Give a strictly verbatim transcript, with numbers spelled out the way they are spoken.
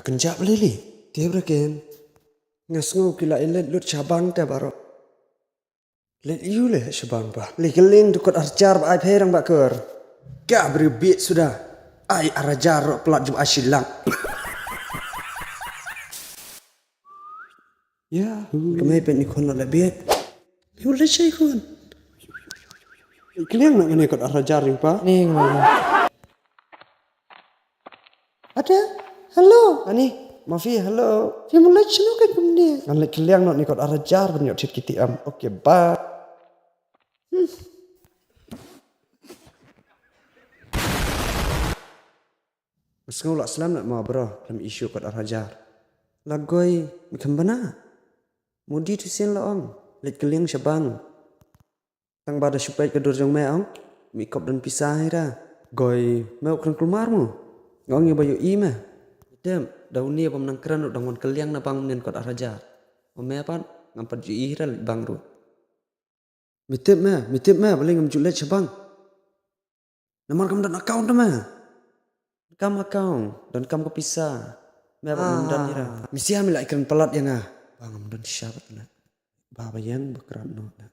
Kynjah lili. Te bra ken. Nga sngew ki la i leit lut sha bank te baroh. Leit ïu leh sha bank ba. Leit kylleng da kot ar hajar ba ai pherang ba kor. Ka bri bit suda. Ai ar hajar roh plat jub ai shi lak. Ya, kemai pet ni khon la biet. Ïu leit sha i khon. Kylleng na ngane kot ar hajar ïu pa. Ning ma. Ada, hello. Ani, Mafi, hello. Phi mut leit shano kan kumne? Ngan leit kylleng noh ni kot ar hajar ban ïoh thied ki T M. Okay, bye. Hmm. Sngew lah slem lah ma bro, lem issue kot ar hajar. Lagoi, mi kham bana. Mudi tu sien la ong. Leit kylleng sha bank. Tang ba da shu peit ka dur jong me ong. Mi kop don pisa hi ra. Goi, me u kren kulmar mo. Nga ong ïa ba ïohi me. Tem, da uni ba mynang kren u dang wan kylleng na bank mynnin kot ar hajar. Ma me pat, ngam pat ïohi hi ra leit bank ruh. Mi tip me, mi tip me, balei ngam ju leit sha bank. Namar kam don account me. Kam account, don kam ka pisa. Me ba ngam don hi ra. Mi sia mi la kren palat ïa nga. Ba ngam don sha pat na. Ba ba ïeng ba krat noh na.